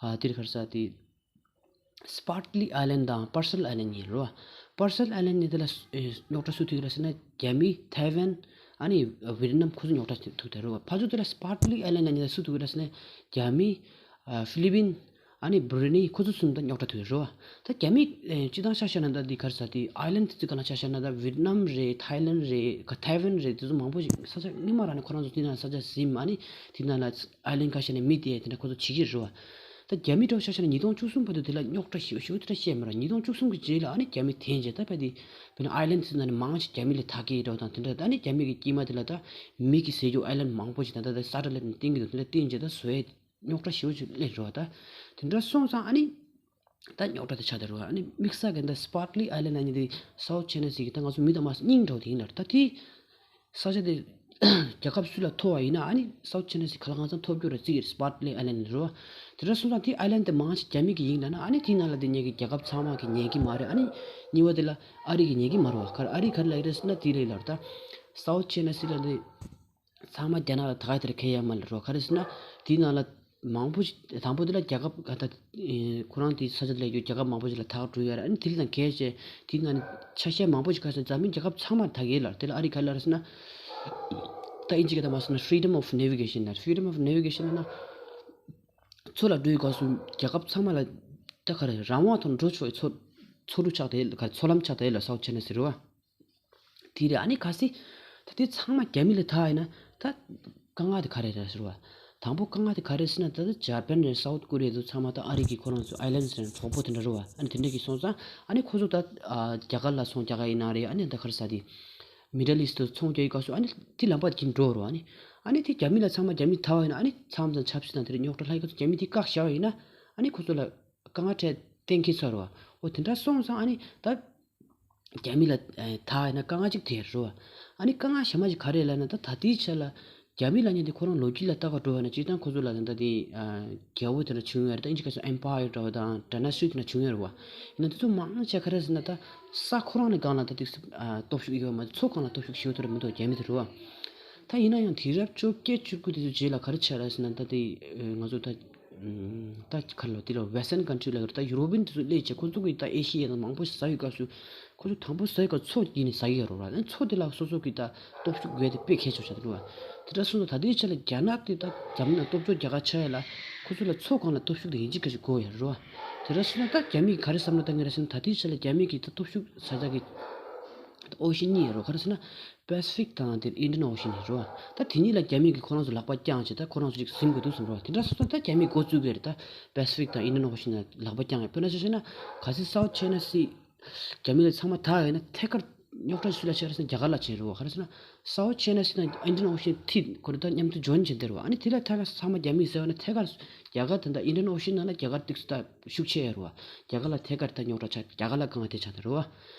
ཨ་དེ་རེད། ག་རེ་ཟེར། དེ་Spratly Island དང་Paracel Island གཉིས་རེད་བ། Paracel Island གཉིས་དེ་ལ་ཨེ་རྙོག་དྲ་སུ་ཐུག་ཡོད་རེད་ཟེར་ན། རྒྱ་མི། ཐའེ་ཝན། ཨ་ནི་ཝེད་ནམ། ཁོ་ཚོ་རྙོག་དྲ་ཐུག་དེ་རེད་བ། ཕར་ཚུར་དེ་ལ་Spratly Island གཉིས་ལ་སུ་ཐུག་ཡོད་རེད་ཟེར་ན། རྒྱ་མི། ཨ་ཧྥི་ལི་པིན། ཨ་ནི་བྷུ་རུ་ནེ། ཁོ་ཚོ་གསུམ་ད་རྙོག་དྲ་ཐུག་ཡོད་རེད་བ། ད་རྒྱ་མི་ཨེ་སྤྱིར་བཏང་ཆ་བཞག་ན་ད་དེ་ག་རེ་ཟེར། དེ་ཨའི་ལན་དེ་ཚོའི་སྒང་ལ་ཆ་བཞག་ན། ད་ཝེད་ནམ་རེད། ཐའི་ལན་རེད། ཐའེ་ཝན་རེད། དེ་ཚོ་མང་པོ་ཞིག་ས་ཆ་སྔོན་མ་རང་ནས་ཁོ་རང་ཚོ་དེ་ནང་ས་ཆ་ཟིན། ཨ་ནི་དེ་ནང་ལ་ཨའི་ལན་ཁ་ཤས་ནས་མི་དེ་དེ་འདྲ་ཁོ་ཚོ་བྱེད་ཀྱི་རེད་བ། ད་རྒྱ་མི་འདྲ་བོ་ཆ་བཞག་ན་ཉིས་སྟོང་བཅུ་གསུམ་བར་དུ་དེ་ལ་རྙོག་དྲ་ཞེ་པོ་ཞེ་པོ་དེ་འདྲ་བཤད་མ་རེད། ཉིས་སྟོང་བཅུ་གསུམ་གྱི་རྗེས་ལ་ཨ་ནི་རྒྱ་མི་འཐེན་བྱས། ད་དཔེ་དེ་དཔེར་ན་ཨའི་ལན་དེ་ཚོ་ནང་ནས་མང་ཆེ་རྒྱ་མི་ལ་ཐག་གི་འདྲ་བོ་དང་དེ་འདྲ། ད་ཨ་ནི་རྒྱ་མི་གི་དཀྱིལ་མ་དེ་ལ་ད་མི་གིས་ཟས་རྒྱུ་ཨའི་ལན་མང་པོ་ཞིག་དང་། ད་ད་སེ་ཊ་ལའིཊ་ནས་བསྟན་གྱི་འདུག་དེ་འདྲ་བསྟན་བྱས་ད་བཟོ་ཡས་རྙོག་དྲ་ཞེ་པོ་ཅིག་སླེབས་རེད་བ། ད་དེ་འདྲ་སོང་ཙང་ཨ་ནི་ད་རྙོག་དྲ་དེ་ཆགས་བསྡད་རེད་བ། ཨ་ནི་དམིགས་བསལ་གྱི་ད་Spratly Island གཉིས་དེ་South China Sea གི་ད་ང་ཚོ་མི་དང་དམག་སྙིང་འདྲ་བོ་དེ་ཡིན་ལ། ད་དེ་ས་ཆ་དེ་རྒྱལ་ཁབ་སུ་ལ་ཐོབ་པ་ཡིན་ན། ཨ་ནི་South China Sea ག་ལ་གང་འཚམ་ཐོབ་རྒྱུ་རེད་བརྩི་གི་རེད། Spratly Island རེད་བ། དེ་འདྲ་སོང་ཙང་དེ་ཨའི་ལན་དེ་མང་ཆེ་རྒྱ་མི་གི་ཡིན་ལབ་ན། ཨ་ནི་དེ་ནང་ལ་དེ་ཉེ་གི་རྒྱལ་ཁབ་ཚང་མ་གི་ཉན་གི་མ་རེད། ཨ་ནི་གཉིས་པ་དེ་ལ་ཨ་རི་གི་ཉན་གི་མ་རེད་བ། ག་རེ་ཨ་རི་ག་རེ་ལབ་ཀྱི་རེད་ཟེར་ན། དེ་རེད་ལབ་རེད། ད་South China Sea ལ་དེ་ཚང་མ་རྒྱ་ནག་ལ་ཐག་དེར་འཁེལ་ཡ་མ་རེད་བ། ག་རེ་ཟེར་ན་དེའི་ནང་ལ་མང་པོ་ཞིག་དང་པོ་དེ་ལ་རྒྱལ་ཁབ་ག་ད་ཨེ་ཁོ་རང་དེའི་ས་ཆ་དེ་ལ་ཡོད་རྒྱལ་ཁབ་མང་པོ་ཞིག་ལ་ཐག་འགྲོ་ཡ་རེད། ཨ་ནི་དེ་ལས་ད་གལ་ཆེ་དེའི་ནང་ནས་ཆ་ཤས་མང་པོ་ཞིག་ག་ཟེར་ན་འཛམ་གླིང་རྒྱལ་ཁབ་ཚང་མར་ཐག་ཡོད་ལ། དེ་ལ་ཨ་རི་ག་ལ་རེད་ཟེར་ན། ད་ཨིན་ཇི་སྐད་ཐོག་མ་སོང་ན་freedom of navigation ལ། Freedom of navigation ལབ་ན་མཚོ་ལ་འགྲོ་ཡི་སྐབས་སུ་རྒྱལ་ཁབ་ཚང་མ་ལ་ད་ག་རེ་རང་དབང་ཐོག་འགྲོ་ཆོག་ཡི་མཚོ་མཚོ་གྲུ་ཆགས་བསྡད་ཡོད་ལ། ག་མཚོ་ལམ་ཆགས་བསྡད་ཡོད་ལ། South China Sea རེད་བ། དེ་རེད། ཨ་ནི་གལ་སྲིད་ད་དེ་ཚང་མ་རྒྱ་མི་ལ་ཐག་ཡིན་ན་ད་དཀའ་ངལ་དེ་ག་རེ་རེད་ཟེར་བ། དང་པོ་དཀའ་ངལ་དེ་ག་རེ་ཟེར་ན། ད་ལྟ་ཇ་པན་རེད། སའུ་ཐ་ཀོ་རི་ཡ་དེ་ཚང་མ་ད་ཨ་རི་གི་ཁོ་རང་ཚོ་ཨའི་ལན་ཌི་རེད། གྲོགས་པོ་དེ་འདྲ་རེད་བ། ཨ་ནི་དེ་འདྲ་གི་སོང་ཙང་ཨ་ནི་ཁོ་ཚོ་ད་ཨ་རྒྱ་གར་ལ་སོང་། རྒྱ་གར་ཡིན་ན་རེད། ཨ་ནི་ད་ག་རེ་ཟེར་དེ་མི་ཌལ་ཨིསཊ་དུ་ཚོང་རྒྱག་གི་སྐབས་སུ་ཨ་ནི་དེ་ལམ་པ་དེ་འགྲོ་རེད་བ། ཨ་ནི་ཨ་ནི་དེ་རྒྱ་མི་ལ་ཚང་མ་རྒྱ་མི་ད་བ་ཡིན་ན། ཨ་ནི་མཚམས་མཚམས་ཆབ་སྲིད་དང་དེ་འདྲ་རྙོག་དྲ་ལྷག་གི་སྐབས་སུ་རྒྱ་མི་དེ་བཀག་བཞག་པ་ཡིན་ན། ཨ་ནི་ཁོ་ཚོ་ལ་དཀའ་ངལ་འཕྲད་གཏན་འཁེལ་ཚར་རེད་བ། འོ་དེ་འདྲ་སོང་ཙང་ཨ་ནི་ད་རྒྱ་མི་ལ་ཨེ་ད་ཡིན་ན་དཀའ་ངལ་ཅིག་དེ་རེད་བ། ཨ་ནི་དཀའ་ངལ་གཞན་མ་ཞིག་ག་རེ་ལབ་ན། ད་ད་ལྟའི་ཆ་ལ་རྒྱ་མི་ལབ་མཁན་དེ་ཁོ་རང་ལོ་རྒྱུས་ལ་ལྟ་ག་འགྲོ་བ་ན་སྤྱིར་བཏང་ཁོ་ཚོ་ལ་ད་ལྟ་དེ་ཨ་རྒྱལ་པོ་དེ་འདྲ་བྱུང་ཡོད་རེད། ད་ཨིན་ཇི་སྐད་ཚོ་ཨེམ་པ་ཡར་འདྲ་བ་དང་ཌའི་ནེ་སི་ཊི་དེ་འདྲ་བྱུང་ཡོད་རེད་བ། ཡིན་ན་དེ་ཚོ་མང་ཆེ་ག་རེ་ཟེར་ན། ད་ས་ཁོ་རང་ནས་སྒང་ལ་ད་ཏོག་ཙམ་ཨ་སྟོབས་ཤུགས་ཡོད་མ་གཏོགས་ཚོ་སྒང་ལ་སྟོབས་ཤུགས་ཞེ་པོ་དེ་འདྲ་མི་འདུག་རྒྱ་མི་དེ་རེད་བ། ད་ཡིན་ན་ཡང་དུས་རབས་བཅོ་བརྒྱད་བཅུ་དགུ་དེ་ཚོ་རྗེས་ལ་ག་རེ་ཆགས་རེད་ཟེར་ན། ད་དེ་ཨ་ང་ཚོ་ད་ད་ག་ལོ་དེ་ལ་ཝེ་སི་ཊན་ཀན་ཊི་རི་ལབ་ཀྱི་རེད། ད་ཡུ་རོ་པི་ཡན་དེ་ཚོ་སླེབས་བྱས་ཁོ་ཚོ་གིས་ད་ཨེ་ཤི་ཡ་དང་མང་པོ་ཟ་ཡི་སྐབས་སུ། ཁོ་ཚོ་དང་པོ་ཟ་ཡི་སྐབས་མཚོ་བརྒྱུད་ནས་ཟ་གི་ཡོད་རེད་བ། མཚོ་དེ་ལ་སོ་སོ་གི་ད་སྟོབས་ཤུགས་ཡོད་དེ་དཔེ་གལ་ཆེ་ཆགས་འདུག་བ། དེ་འདྲ་སོང་ཙང་ད་ལྟའི་ཆ་ལ་རྒྱ་ནག་དེ་ད་འཛམ་གླིང་ནང་སྟོབས་འབྱོར་རྒྱལ་ཁབ་ཆགས་ཡ་ལ་ཁོ་ཚོ་ལ་མཚོ་སྒང་ལ་སྟོབས་ཤུགས་དེ་ཡིན་གཅིག་མིན་གཅིག་དགོས་ཡོད་རེད་བ། དེ་འདྲ་སོང་ཙང་ད་རྒྱ་མིས་ག་རེ་བསམ་བློ་བཏང་གི་རེད་ཟེར་ན། ད་ལྟའི་ཆ་ལ་རྒྱ་མི་གི་ད་སྟོབས་ཤུགས་ས་ཆ་གི་ཨོ་ཤན་གཉིས་ཡོད་རེད། ག་རེ་ཟེར་ན་པེ་སི་ཕིག་དང་དེ་ཨིན་ཌི་ཡན་ཨོ་ཤན་ཡོད་རེད་བ། ད་དེ་གཉིས་ལ་རྒྱ་མི་གིས་ཁོ་རང་ཚོ་ལག་པ་བརྐྱངས་བྱས་ད་ཁོ་རང་ཚོ་ཅིག་ཟིན་དགོས་འདུག་བསམ་རེད་བ། དེ་འདྲ་སོང་ཙང་ད་རྒྱ་མིས་འགོ་བཙུགས་པ་རེད། ད་པེ་སི་ཕིག་དང་ཨིན་ཌི་ཡན་ཨོ་ཤན་ལ་ལག་པ་བརྐྱངས་ཡོད། དཔེར་ན་ཆ་བཞག་ན་གལ་སྲིད་སའུ་ཐ་ཅའི་ན་སི་རྒྱ་མི་ལ་ཚང་མ་དག་ཡོད་ན་ཐད་ཀར་རྙོག་དྲ་སུ་ལ་ཆགས་རེད་ཟེར་ན་རྒྱ་གར་ལ་ཆགས་རེད་བ། ག་རེ་ཟེར་ན་སའུ་ཐ་ཅའི་ན་སི་དང་ཨིན་ཌི་ཡན་ཨོ་ཤན་མཐིལ་ཁོ་རེ་ད་མཉམ་དུ་ཇོའིན་བྱས་བསྡད་རེད་བ། ཨ་ནི་དེ་ལ་ཐད་ཀར་ཚང་མ་རྒྱ་མིས་ཟེར་བ་ན་ཐད་ཀར་རྒྱ་གར་དེ་འདྲ་ཨིན་ཌི་ཡན་ཨོ་ཤན་ནང་ལ་རྒྱ་གར་ཏོག་ཙམ་ད་ཤུགས་ཆེ་ཡོད་རེད་བ། རྒྱ་གར་ལ་ཐད་ཀར་ད་རྙོག་དྲ་ཆགས། རྒྱ་གར་ལ་དཀའ་ངལ་དེ་ཆགས་བསྡད་རེད་བ།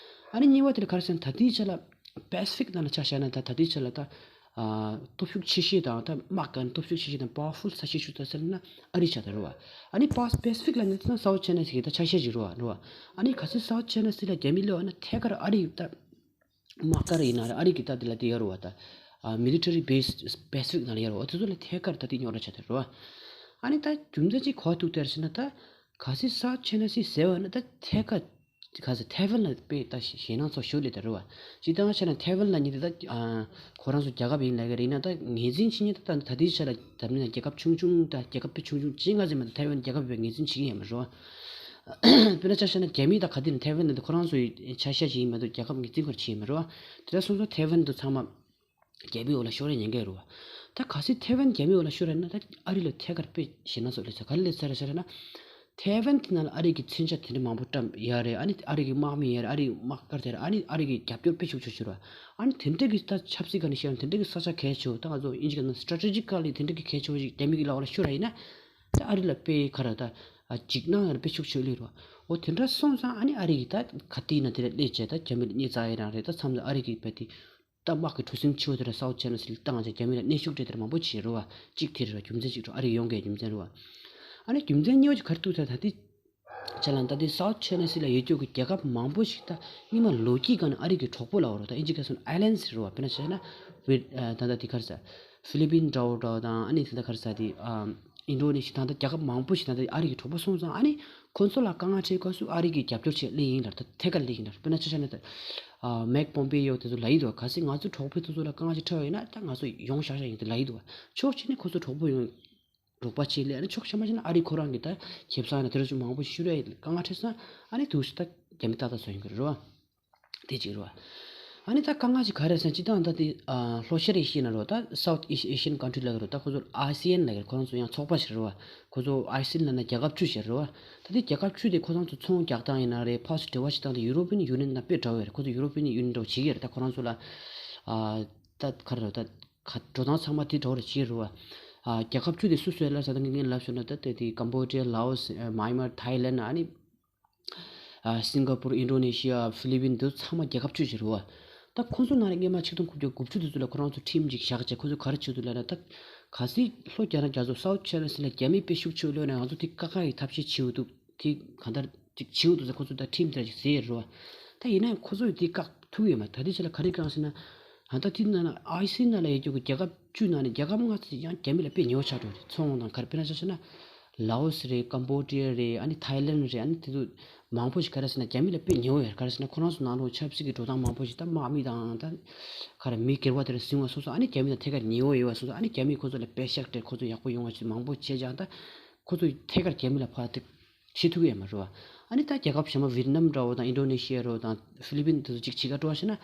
ཨ་ནི་གཉིས་པ་དེ་ལ་ག་རེ་ཟེར་ན་ད་ལྟའི་ཆ་ལ་པེ་སི་ཕིག་ནང་ལ་ཆ་བཞག་ན་ད་ད་ལྟའི་ཆ་ལ་ད་ཨ་སྟོབས་ཤུགས་ཆེ་ཤོས་དང་ད་དམག་གི་སྟོབས་ཤུགས་ཆེ་ཤོས་དང་པ་ཝར་ཕུལ་ས་ཆ་ཞིག་ད་ཟེར་ན་ཨ་རི་ཆགས་བསྡད་རེད་བ། ཨ་ནི་པ་པེ་སི་ཕིག་ལ་ནི་ད་སའུ་ཐ་ཅའི་ན་སི་གི་ད་ཆ་ཤས་ཅིག་རེད་བ། རེད་བ། ཨ་ནི་གལ་སྲིད་སའུ་ཐ་ཅའི་ན་སི་ལ་རྒྱ་མི་སླེབས་པ་ན་ཐད་ཀར་ཨ་རི་ད་དམག་སྒར་ཡིན་ན་རེད། ཨ་རི་གི་ད་དེ་ལ་དེ་ཡོད་རེད་བ། ད་ཨ་མི་ལི་ཊ་རི་བྷེ་སི་པེ་སི་ཕིག་ནང་ལ་ཡོད་རེད་བ། དེ་ཚོ་ལ་ཐད་ཀར་ད་དེ་རྙོག་དྲ་ཆགས་བསྡད་རེད་བ། ཨ་ནི་ད་རྒྱུ་མཚན་ཅིག་ག་པར་ཐུག་བསྡད་རེད་ཟེར་ན། ད་གལ་སྲིད་སའུ་ཐ་ཅའི་ན་སི་ཟེར་བ་ན་ད་ཐད་ཀར་ག་ཟེར་ཐའེ་ཝན་ལ་དཔེ་ད་ཞེད་སྣང་ཚ་པོ་ཞེ་པོ་སླེབས་བསྡད་རེད་བ། སྤྱིར་བཏང་བྱས་ན་ཐའེ་ཝན་ལབ་མཁན་དེ་ད་ཨ་ཁོ་རང་ཚོ་རྒྱལ་ཁབ་ཡིན་ལབ་ཀྱི་རེད། ཡིན་ན་ད་ངོས་འཛིན་བྱེད་མཁན་ད་ད་ད་ལྟའི་ཆ་ལ་འཛམ་གླིང་ནང་རྒྱལ་ཁབ་ཆུང་ཆུང་ད་རྒྱལ་ཁབ་དཔེ་ཆུང་ཆུང་ཅིག་ང་ཚོ་མ་གཏོགས་ཐའེ་ཝན་རྒྱལ་ཁབ་དཔེ་ངོས་འཛིན་བྱེད་ཀྱི་ཡོད་མ་རེད་བ། དཔེར་ན་ཆ་བཞག་ན་རྒྱ་མི་ད་ག་དུས་ནས་ཐའེ་ཝན་ལབ་དུས་ཁོ་རང་ཚོའི་ཆ་ཤས་ཤིག་ཡིན་མ་གཏོགས་རྒྱལ་ཁབ་ངོས་འཛིན་ཁོ་རང་བྱེད་ཀྱི་མ་རེད་བ། དེ་འདྲ་སོང་ཙང་ཐའེ་ཝན་དེ་ཚང་མ་རྒྱ་མིའི་འོག་ལ་ཤོར་ཡ་ཉེན་ཁ་ཡོད་རེད་བ། ད་གལ་སྲིད་ཐའེ་ཝན་རྒྱ་མིའི་འོག་ལ་ཤོར་ཡ་ན་ད་ཨ་རི་ལ་ཐད་ཀར་དཔེ་ཞེད་སྣང་ཚ་པོ་སླེབས་ཚར། ག་རེ་སླེབས་ཚར་རེད་ཟེར་ན། ཐའེ་ཝན་དེ་ནང་ལ་ཨ་རི་གི་མཚོན་ཆ་དེ་འདྲ་མང་པོ་བཀྲམ་ཡོད་རེད། ཨ་ནི་ཨ་རི་གི་དམག་མི་ཡོད་རེད། ཨ་རི་དམག་སྒར་དེ་རེད། ཨ་ནི་ཨ་རི་གི་རྒྱབ་སྐྱོར་དཔེ་ཤུགས་ཆེ་ཤོས་རེད་བ། ཨ་ནི་དེ་འདྲ་གི་ད་ཆབ་སྲིད་སྒང་ནས་བཤད་ན་དེ་འདྲ་གི་ས་ཆ་གལ་ཆེ་བོ། ད་ང་ཚོ་དབྱིན་ཇི་སྐད་ནང་སི་ཊེ་ཊེ་ཇི་ཀ་ལི་དེ་འདྲ་གི་གལ་ཆེ་བོ་ཞིག་རྒྱ་མི་གི་ལག་ལ་ཤོར་བ་ཡིན་ན། ད་ཨ་རི་ལ་དཔེ་ག་རེ་ད་འཇིགས་སྣང་ཡང་དཔེ་ཤུགས་ཆེ་སླེབས་རེད་བ། འོ་དེ་འདྲ་སོང་ཙང་ཨ་ནི་ཨ་རི་གི་ད་ག་དུས་ཡིན་ན་དེ་འདྲ་སླེབས་བྱས་ད་རྒྱ་མི་ལ་གཉེར་ཚར་ཡིན་རང་རེད། ད་མཚམས་ལ་ཨ་རི་གི་དཔེ་དེ་ད་དམག་གི་གྲུ་གཟིངས་ཆེ་བོ་དེ་འདྲ་སའུ་ཐ་ཅའི་ན་སི་ལ་བཏང་བྱས་རྒྱ་མི་ལ་གནོན་ཤུགས་སྤྲད་དེ་མང་པོ་བྱས་རེད་བ། གཅིག་དེ་རེད་བ། རྒྱུ་མཚན་གཅིག་རེད། ཨ་རི་ཡོང་དགོས་རྒྱུ་མཚན་རེད་བ། ཨ་ནི་རྒྱུ་མཚན་གཉིས་པ་ཅིག་ག་རེ་འདུག་ཟེར་ན། ད་ལྟའི་ཆ་ལ་ད་ལྟའི་སའུ་ཐ་ཅའི་ན་སི་ལ་ཡོད་རྒྱུ་གི་རྒྱལ་ཁབ་མང་པོ་ཞིག་ད་སྔོན་མ་ལོ་རྒྱུས་སྒང་ནས་ཨ་རི་གི་གྲོགས་པོ་ལབ་དགོས་རེད། ད་དབྱིན་ཇི་སྐད་ནས་ཨའི་ལེན་ཌི་རེད་བ། དཔེར་ན་ཆ་བཞག་ན་ཝི་ཨ་ད་ལྟ་དེ་ག་རེ་ཟེར། ཧྥི་ལི་པིན་འདྲ་བོ་འདྲ་བོ་དང་། ཨ་ནི་དེ་འདྲ་ག་རེ་ཟེར་དེ་ཨ་ཨིན་ཌོ་ནེ་ཤི་ཡ་དང་། ད་རྒྱལ་ཁབ་མང་པོ་ཞིག་ད་ལྟ་ཨ་རི་གི་གྲོགས་པོ་སོང་ཙང་། ཨ་ནི་ཁོང་ཚོ་ལ་དཀའ་ངལ་འཕྲད་སྐབས་སུ་ཨ་རི་གི་རྒྱབ་སྐྱོར་ཆེད་སླེབས་ཡིན་ལབ། ད་ཐད་ཀར་སླེབས་ཡིན་ལབ། དཔེར་ན་ཆ་བཞག་ན་ད་ཨ་མེག་པོམ་པེ་ཡོ་དེ་ཚོ་ལབ་ཡི་འདུག། གལ་སྲིད་ང་ཚོ་གྲོགས་པོ་དེ་ཚོ་ལ་དཀའ་ངལ་ཅིག་འཕྲད་པ་ཡིན་ན་ད་ང་ཚོ་ཡོང་བཞག་བཞག་ཡིན་ཟེར་ལབ་ཡི་འདུག། ཕྱོགས་གཅིག་ནས་ཁོ་ཚོ་གྲོགས་པོ་ཡོང་རོགས་པ་བྱེད་སླེབས། ཨ་ནི་ཕྱོགས་གཞན་པ་བྱས་ན་ཨ་རི་ཁོ་རང་གི་ད་ཁེ་བཟང་ཡིན་ན་དེ་འདྲ་ཅིག་མང་པོ་ཞིག་ཤོར་ཡ་དཀའ་ངལ་འཕྲད་སོང་། ཨ་ནི་དུས་སུ་ད་རྒྱ་མི་ཏག་ཏག་བཟོ་ཡོང་གི་རེད་བ། དེ་གཅིག་རེད་བ། ཨ་ནི་ད་དཀའ་ངལ་ཅིག་ག་རེ་ཟེར་ན། སྤྱིར་བཏང་ད་དེ་ཨ་ལྷོ་ཤར་ཨེ་ཤི་ཡ་ན་རེད་བ། ད་South East Asian country ལབ་ཀྱི་རེད། ད་ཁོ་ཚོ་ཨ་སི་ཡན་ལབ་ཀྱི་རེད། ཁོ་རང་ཚོ་ཡང་ཚོགས་པ་ཞིག་རེད་བ། ཁོ་ཚོ་ཨ་སི་ཡན་ལབ་ན་རྒྱལ་ཁབ་བཅུ་ཞིག་རེད་བ། ད་དེ་རྒྱལ་ཁབ་བཅུ་དེ་ཁོ་རང་ཚོ་ཚོང་རྒྱག་སྟངས་ཡིན་ན་རེད། ཕར་ཚུར་འབྲེལ་བ་བྱེད་སྟངས་དེ་ཡུ་རོ་པི་ཡན་ཡུ་ནི་ཡན་དང་དཔེ་འདྲ་བོ་རེད། ཁོ་ཚོ་ཡུ་རོ་པི་ཡན་ཡུ་ནི་ཡན་འདྲ་བོ་བྱེད་ཀྱི་རེད། ད་ཁོ་རང་ཚོ་ལ་ཨ་ད་ག་རེ་རེད། ད་ག་འགྲོ་སྟངས་ཚང་མ་དེ་འདྲ་བོ་རེད། བྱེད་ཀྱི་རེད་བ། ཨ་རྒྱལ་ཁབ་བཅུ་དེ་སུ་སུ་རེད་ལབ་ས། ད་ངས་ངས་ལབ་ཤོར་ན་ད་དེ་དེ་ཀམ་བོ་ཌི་ཡ། ལའོ་སི། ཨ་མཱ་ཡན་མར། ཐའི་ལེན་ཌི། ཨ་ནི་ཨ་སིང་ག་པུར། ཨིན་ཌོ་ནེ་ཤི་ཡ། ཧྥི་ལི་པིན། འདི་ཚང་མ་རྒྱལ་ཁབ་བཅུ་ཞིག་རེད་བ། ད་ཁོང་ཚོ་ནང་ནས་སྔོན་མ་ཆིག་སྟོང་དགུ་བརྒྱ་དགུ་བཅུ་དེ་ཚོ་ལ་ཁོ་རང་ཚོ་ཁྲིམས་ཅིག་བཞག་བྱས་ཁོ་ཚོ་ག་རེ་བྱེད་འདུག་ལབ་ན། ད་གལ་སྲིད་ལྷོ་རྒྱ་ནག་རྒྱ་མཚོ་སའུ་ཐ་ཅའི་ན་སི་ལ་རྒྱ་མི་དཔེ་ཤུགས་ཆེ་བོ་སླེབས་ན་ང་ཚོ་དེ་བཀག་ག་གི་ཐབས་ཤེས་བྱེད་འདུག། དེ་གང་ལྟར་ཅིག་བྱེད་འདུག་ཟེར་ཁོ་ཚོ་ད་ཁྲིམས་དེ་ཅིག་བཟོས་ཡོད་རེད་བ། ད་ཡིན་ན་ཡང་ཁོ་ཚོས་དེ་བཀག་ཐུབ་ཡོད་མ་རེད། ད་ལྟའི་ཆ་ལ་ག་རེ་བཀག་ཟེར་ན། ཨ་ད་དེ་ནང་ན་ཨ་སི་ཡན་ནང་ལ་ཡོད་རྒྱུ་གི་རྒྱལ་ཁབ་བཅུ་ནང་ནས་རྒྱལ་ཁབ་ལྔ་ཙམ་ཡང་རྒྱ་མི་ལ་དཔེ་ཉེ་བོ་ཆགས་འགྲོ་རེད། ཚོང་དང་ག་རེ། དཔེར་ན་ཆ་བཞག་ན་ལའོ་སི་རེད། ཀམ་བོ་ཌི་ཡ་རེད། ཨ་ནི་ཐའི་ལེན་ཌི་རེད། ཨ་ནི་དེ་ཚོ་མང་པོ་ཞིག་ག་རེ་ཟེར་ན་རྒྱ་མི་ལ་དཔེ་ཉེ་བོ་ཡོད་རེད། ག་རེ་ཟེར་ན་ཁོ་རང་ཚོ་ནང་ལོགས་ཆབ་སྲིད་ཀྱི་འགྲོ་སྟངས་མང་པོ་ཞིག་ད་དམག་མི་དང་ད་ག་རེ་མི་སྒེར་བ་དེ་འདྲ་ཟིན་པ་སོང་ཙང་། ཨ་ནི་རྒྱ་མི་དང་ཐད་ཀར་ཉེ་བོ་ཡོད་པ་སོང་ཙང་། ཨ་ནི་རྒྱ་མིས་ཁོ་ཚོ་ལ་པེ་ཤག་སྤྲད། ཁོ་ཚོ་ཡག་པོ་ཡོང་བ་ཞིག་མང་པོ་བྱས་ཀྱང་ད་ཁོ་ཚོ་ཐད་ཀར་རྒྱ་མི་ལ་ཕར་དེ་བྱེད་ཐུབ་ཀྱི་ཡོད་མ་རེད་བ། ཨ་ནི་ད་རྒྱལ་ཁབ་གཞན་པ་ཝི་ཏི་ནམ་འདྲ་བོ་དང་ཨིན་ཌོ་ནེ་ཤི་ཡ་འདྲ་བོ་དང་ཧྥི་ལི་པིན་དེ་ཚོ་གཅིག་བྱེད་ག་འགྲོ་བ་ཞིག་ན།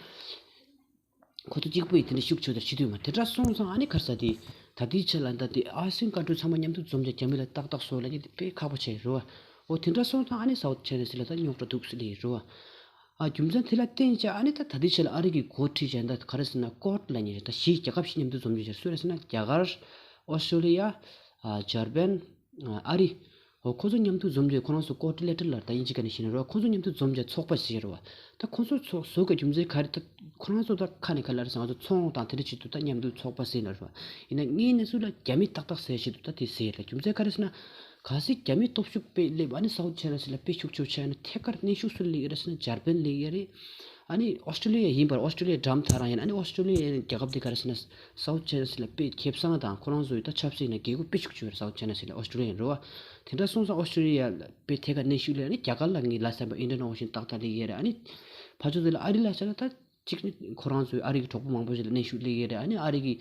ཁོ་ཚོ་གཅིག་པུ་ཡིས་དེ་འདྲ་ཤུགས་ཆེ་དེ་བྱེད་ཐུབ་མ། དེ་འདྲ་སོང་ཙང་ཨ་ནི་ག་རེ་ཟེར་དེ། ད་ལྟའི་ཆ་ལ་ད་དེ་ཨ་སི་ཡན་ཀན་ཊི་རི་ཚང་མ་མཉམ་དུ་འཛོམས་ཀྱང་རྒྱ་མི་ལ་ཏག་ཏག་བཟོ་ལབ་མཁན་དེ་དཔེ་ཁག་པོ་ཆགས་རེད་བ། འོ་དེ་འདྲ་སོང་ཙང་ཨ་ནི་སའུ་ཐི་ཆའི་ན་སི་ལ་ད་རྙོག་དྲ་འདུག་སེ་ལབ་ཀྱི་རེད་བ། ཨ་རྒྱུ་མཚན་དེ་ལ་བརྟེན་བྱས་ཨ་ནི་ད་ད་ལྟའི་ཆ་ལ་ཨ་རི་གི་འགོ་ཁྲིད་བྱས་ད་ག་རེ་ཟེར་ན་ཀོཌ་ལབ་མཁན་རེད། ད་བཞི་རྒྱལ་ཁབ་བཞི་མཉམ་དུ་འཛོམས་ཀྱི་རེད། སུ་རེད་ཟེར་ན་རྒྱ་གར། ཨོ་སི་ཀྲོ་ལི་ཡ། ཨ་འཇར་པན། ཨ་རི། འོ་ཁོ་ཚོ་མཉམ་དུ་འཛོམས་ཀྱི་ཁོ་རང་ཚོ་ཀོ་ཌི་ལེ་ཊར་ལབ་ད་དབྱིན་ཇི་སྐད་ནས་བཤད་ན་རེད་བ། ཁོ་ཚོ་མཉམ་དུ་འཛོམས་ཀྱི་ཚོགས་པ་ཞིག་རེད་བ། ད་ཁོ་ཚོ་ཚོགས་བཟོ་དགོས་རྒྱུ་མཚན་ག་རེ། ད་ཁོ་རང་ཚོ་ད་ཁ་ནས་ག་ལབ་རེད་ཟེར་ང་ཚོ་ཚོང་དང་དེ་འདྲ་བྱེད་དུས་ད་མཉམ་དུ་ཚོགས་པ་ཟེར་ལབ་རེད་བ། ཡིན་ན་ངའི་གནས་ཚུལ་ལ་རྒྱ་མི་ཏག་ཏག་ཟེར་བྱེད་དུས་ད་དེ་ཟེར་ལ་རྒྱུ་མཚན་ག་རེ་ཟེར་ན། གལ་སྲིད་རྒྱ་མི་སྟོབས་ཤུགས་དཔེ་སླེབས་ཨ་ནི་སའུ་ཐི་ཆའི་ན་སི་ལ་དཔེ་ཤུགས་ཆེ་ཆགས་ན་ཐད་ཀར་གནོན་ཤུགས་སུ་སླེབས་ཀྱི་རེད་ཟེར་ན་འཇར་པན་སླེབས་ཀྱི་རེད། ཨ་ནི་ཨོ་སི་ཀྲོ་ལི་ཡ་ཡིན་པར་ཨོ་སི་ཀྲོ་ལི་ཡ་འགྲམ་ཐག་རང་ཡིན། ཨ་ནི་ཨོ་སི་ཀྲོ་ལི་ཡའི་རྒྱལ་ཁབ་དེ་ག་རེ་ཟེར་ན་སའུ་ཐི་ཆའི་ན་སི་ལ་དཔེ་ཁེ་བཟང་དང་ཁོ་རང་ཚོ་ཡི་ད་ཆབ་སྲིད་ནས་རྒྱལ་ཁབ་དཔེ་ཤུགས་ཆེ་བ་རེད། སའུ་ཐི་ཆའི་ན་སི་ལ་ཨོ་སི་ཀྲོ་ལི་ཡ་ཡིན་རེད་བ། དེ་འདྲ་སོང་ཙང་ཨོ་སི་ཀྲོ་ལི་ཡ་ལ་དཔེ་ཐད་ཀར་གནོན་ཤུགས་སླེབས། ཨ་ནི་རྒྱ་གར་ལ་ངས་ལབ་ཚར་བ་ཨིན་ཌི་ཡན་ཨོ་ཤན་ཏག་ཏག་སླེབས་ཀྱི་རེད། ཨ་ནི་ཕར་ཕྱོགས་དེ་ལ་ཨ་རི་ལ་བྱས་ན་ད་གཅིག་ནི་ཁོ་རང་ཚོའི་ཨ་རི་གི་གྲོགས་པོ་མང་པོ་ཞིག་ལ་གནོན་ཤུགས་སླེབས་ཀྱི་རེད། ཨ་ནི་ཨ་རི་གི་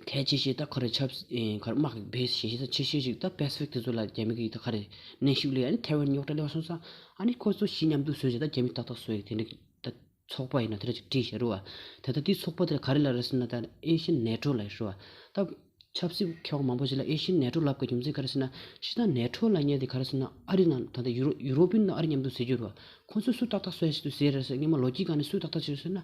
གལ་ཆེ་ཤོས་ད་ག་རེ་ཆབ་ཨེ་ག་རེ་དམག་གི་བེ་སི་ཆེ་ཤོས་དང་ཆེ་ཤོས་ཤིག་ད་པེ་སི་ཕིག་དེ་ཚོ་ལ་རྒྱ་མི་གིས་ད་ག་རེ་གནོན་ཤུགས་སླེབས། ཨ་ནི་ཐའེ་ཝན་རྙོག་དྲ་སླེབས་པ་སོང་ཙང་ཨ་ནི་ཁོ་ཚོ་བཞི་མཉམ་དུ་བཟོས་བྱས་ད་རྒྱ་མི་ཏག་ཏག་བཟོས་ཡོད། དེ་འདྲ་ད་ཚོགས་པ་ཡིན་ན་དེ་འདྲ་ཅིག་བྲིས་བཞག་རེད་བ། ད་ལྟ་དེའི་ཚོགས་པ་དེ་ལ་ག་རེ་ལབ་རེད་ཟེར་ན་ད་ཨེ་ཤི་ཡན་ནེ་ཊོ་ལབ་རེད་བ། ད་ཆབ་སྲིད་མཁས་དབང་མང་པོ་ཞིག་ལ་ཨེ་ཤི་ཡན་ནེ་ཊོ་ལབ་དགོས་རྒྱུ་མཚན་ག་རེ་ཟེར་ན་སྤྱིར་བཏང་ནེ་ཊོ་ལབ་མཁན་དེ་ག་རེ་ཟེར་ན་ཨ་རི་ནང་ད་ལྟ་ཡུ་རོ་ཡུ་རོ་པི་ཡན་དང་ཨ་རི་མཉམ་དུ་ཟེར་རྒྱུ་རེད་བ། ཁོང་ཚོས་སུ་ཏག་ཏག་བཟོས་བྱས་དུ་ཟེར་རེད་ཟེར། སྔོན་མ་ལོ་རྒྱུས་སྒང་ནས་སུ་ཏག་ཏག་བྱས་ཟེར་ན་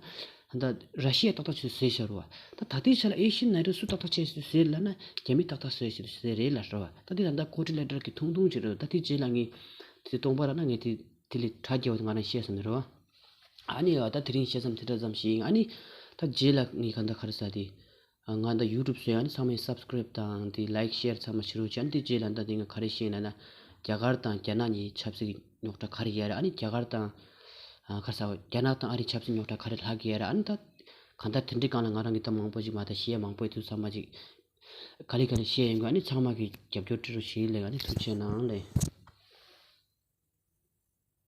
ད་ར་ཤི་ཡ་ཏག་ཏག་བྱས་ཟེར་བཞག་རེད་བ། ད་ད་ལྟའི་ཆ་ལ་ཨེ་ཤི་ཡན་ནེ་ཊོ་སུ་ཏག་ཏག་བྱས་ཟེར་ལབ་ན་རྒྱ་མི་ཏག་ཏག་བཟོས་བྱས་དུ་ཟེར་རེད་ལབ་རེད་བ། ད་དེ་ད་ལྟ་ཀོ་ཌི་ལེ་ཊར་གི་ཐུང་ཐུང་ཅིག་རེད། ད་དེ་རྗེས་ལ་ངས་དེ་སྟོང་པ་ར་ན་ངས་དེ་དེ་ལས་དྲ་རྒྱས་པ་དེ་ང་རང་བཤད་ས་མེད་རེད་བ། ཨ་ནི་ད་དེ་རིང་བཤད་མཚམས་དེ་འདྲ་ཙམ་ཞིག་ཨ་ནི་ད་རྗེས་ལ་ངས་ག་འདྲ་ག་རེ་ཟེར་དེ། ང་ད་ཡུ་ཊུབ་བཟོས། ཨ་ནི་ཚང་མས་སབ་སི་ཀ་རེབ་དང་དེ་ལའིག་ཤེར་ཚང་མ་བྱེད་རོགས་བྱེད། ཨ་ནི་དེ་རྗེས་ལ་ད་དེ་ང་ག་རེ་བཤད་ན་ན་རྒྱ་གར་དང་རྒྱ་ནག་གཉིས་ཆབ་སྲིད་རྙོག་དྲ་ག་རེ་ཡོད་རེད། ཨ་ནི་རྒྱ་གར་དང་ཨ་ག་རེ་ཟེར་རྒྱ་ནག་དང་ཨ་རི་ཆབ་སྲིད་རྙོག་དྲ་ག་རེ་ལྷག་གི་ཡོད་རེད། ཨ་ནི་ད་གང་ལྟར་དེ་འདྲའི་སྒང་ལ་ང་རང་གིས་ད་མང་པོ་ཞིག་མ་ད་བཤད་མང་པོ་ཡོད་དུས་ཚང་མ་ཅིག་ག་ལེ་ག་ལེ་བཤད་ཡོང་གི། ཨ་ནི་ཚང་མ་གིས་རྒྱབ་སྐྱོར་སྤྲད་རོགས་བྱེད་ལེ། ཨ་ནི་ཐུགས་རྗེ་གནང་ལེ།